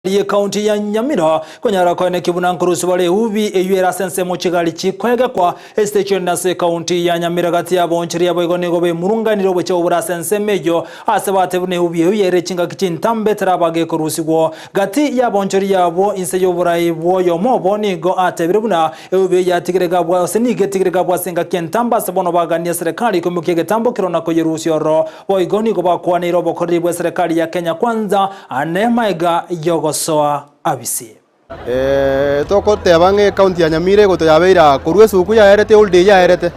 Y'ekaunti ya Nyamira konyara koenekia buna nkorusia bare eubi eyio ere ase ensemo chigari chikoegekwa esitesheni ase ekaunti ya Nyamira gati y'abaonchoreria boigo nigo bemurunganire obocheu bore ase ensemo eyio ase batebire buna eubi eyio yairire chingaki chintambe teraba gekorusigwa gati y'abaonchoreria abwo inse y'oborai bw'oyomo obo nigo atebire buna eubi eyio yatigire gabwa gose nigo etigire gabwa ase engaki entambe ase bono baganie eserekari koimokia egetambo kero na koyerusia ororo boigo nigo bakwaneire obokoreri bw'eserekari ya Kenya Kwanza Ane maega y'ogosoa abisi. Togoteba ng'a ecounty ya Nyamira egoto yabeire aa korwa esuku yaerete holiday yaerete,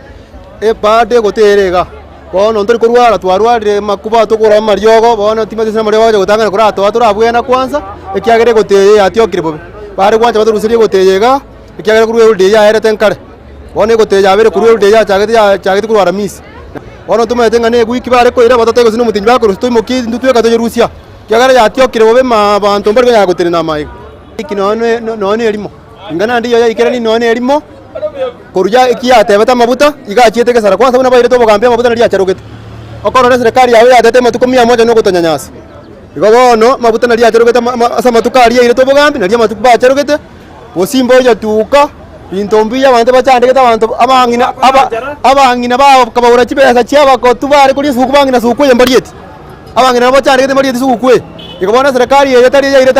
ebado egoto ere iga. Bono ntori korwara twarwarire makuba tokora amariogo bono timanyeti gose amariogo agocha gotang'ana koratoa torabwena kwanza, ekiagera egoto eye yatiokire bobe. Bare gwancha batoruserie egoto eye igaa, ekiagera korwa eholiday yaerete nkare. Bono egoto eye yabeire korwa eholiday yachagete yachagete korwa aramisi. Bono tomanyete ng'a na ewiki bare koira batataiyo gose na omotienyi bakorusia toimokie intwe tweka toyerusia. Ekiagera yatiokire bobe ma abanto mbari konyara gotenena amaiga. Eki nonya nonya na erimo, inga naende eyio yaikerani nonya na erimo, korwa ya eki yatebete amabuta, iga achiete gesara kwansa buna bairete obogambi amabuta nario acharogete. Okorora eserekari yabo yatete amatuko mia moja na ogotonyanyasa. Igo bono, amabuta nario acharogete ama ama ase amatuko aria yairete obogambi, nario amatuko bacharogete, bosimba oyatuka, binto mbiya abanto bachandegete abanto abang'ina aba abang'ina bakabaura chibesa chia abagotu bare koria esuguku bang'ina suguku eye mbarieti. Abang'ina nabo bachandegete mbarieti suguku eye. Igo bono eserekari eye tari eyairete.